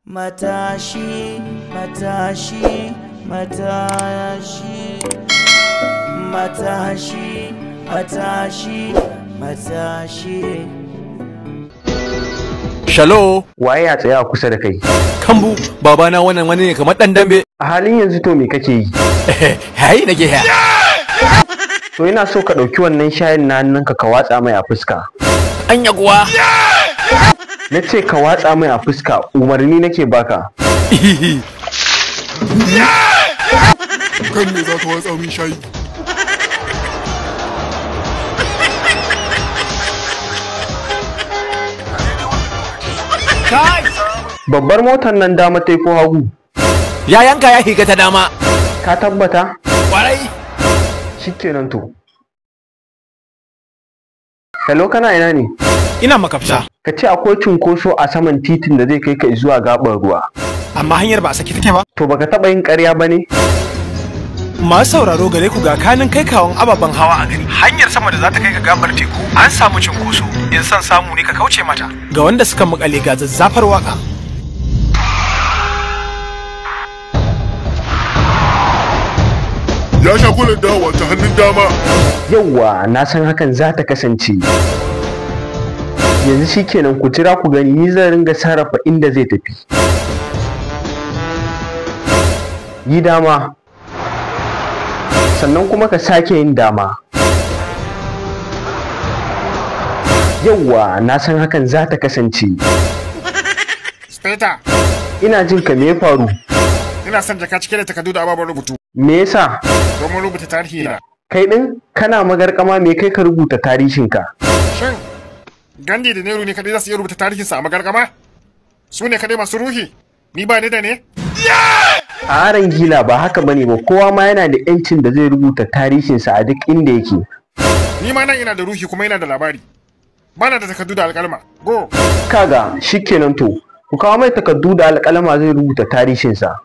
Matashi, matashi, matashi, matashi, matashi, matashi. Shalo. Waye ya tsaya kusa da kai? Kambu, babana wannan wani ne kamar dan dambe. A halin yanzu to me kake yi? Hai nake ha. To ina so ka ɗauki wannan shayin na hannunka ka watsa mai a fuska. Anya kuwa. Na ce ka watsa mai a fuska, umarni nake baka. Kan me za ka watsa min shayi? Kai! Babbar motar nan dama ta ko hagu? Ya yanka ya higa ta dama. Ka tabbata? Kwarai. Shikenan to. Hello, kana ina ne? Ina makafta. Ka ce akwai cunkoso a saman titin da zai kai ka zuwa gaɓar ruwa. Amma hanyar ba a saki take ba. To baka taɓa yin ƙarya ba ne? Masu sauraro gare ku ga kanin kai kawon ababen hawa a gari. Hanyar sama da za ta kai ka gabar teku an samu cunkoso, in son samu ne ka kauce mata. Ga wanda suka makale ga zazzafar waka. Ya sha kwalar dawa ta hannun dama. Yawwa, na san hakan za ta kasance. Yanzu shikenan ku jira ku gani, ni zan ringa sarrafa inda zai tafi. Yi dama. Sannan kuma ka sake yin dama. Yawwa, na san hakan za ta kasance. Speta. Ina jin ka, me ya faru? Ina son jaka cike da takardu da ababen rubutu. Me yasa? Domin rubuta tarihi na. Kai din kana magarkama, me kai ka rubuta tarihinka? Shin Gandhi da Nehru ne kadai za su iya rubuta tarihinsa a magarkama? Su ne kadai masu ruhi? Ni ba ni da ne? A aron gila ba haka bane ba, kowa ma yana da yancin da zai rubuta tarihinsa a duk inda yake. Ni ma nan ina da ruhi kuma ina da labari. Bana da takardu da alƙalma. Go. Kaga shikenan to, ku kawo mai takardu da alƙalama zai rubuta tarihinsa.